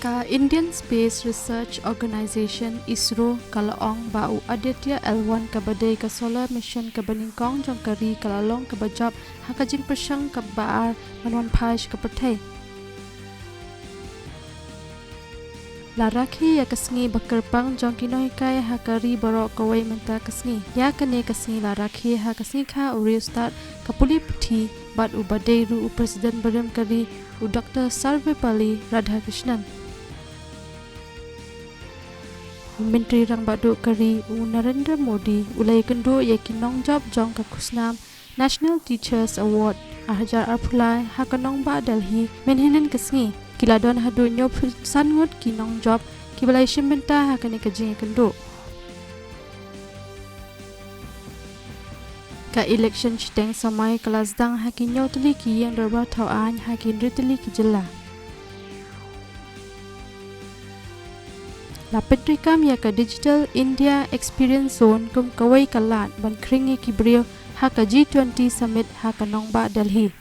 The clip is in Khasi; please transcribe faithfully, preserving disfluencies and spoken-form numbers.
Ka Indian Space Research Organisation, isro, ka la ong ba u Aditya L one, kaba dei ka solar mission kaba nyngkong jong ka ri, ka la long kaba jop ha ka jingpyrshang kaba ar ban wan phai sha ka pyrthei. La rakhe ïa ka sngi ba kyrpang jong ki nonghikai ha ka ri baroh kawei mynta ka sngi. Ïa kane ka sngi la rakhe ha ka sngi kha u riewstad, ka pule puthi bad uba dei ruh u President barim ka ri, u Doctor Sarvepalli Radhakrishnan. U Myntri Rangbah Duh ka ri, u Narendra Modi, u la ïakynduh ïa ki nongjop jong ka khusnam National Teachers Award ar hajar arphew lai ha ka nongbah Delhi mynhynnin ka sngi. Ki la don haduh hynñiewphew san ngut ki nongjop kiba la ïashim bynta ha kane ka jingïakynduh. Ka election shiteng samoi ka la sdang ha ki hynñiew tylli ki ïing dorbar thaw aiñ ha ki hynriew tylli ki jylla. La pyntreikam ïa ka Digital India Experience Zone kum kawei ka lad ban khring ïa ki briew ha ka G twenty Summit ha ka nongbah Delhi.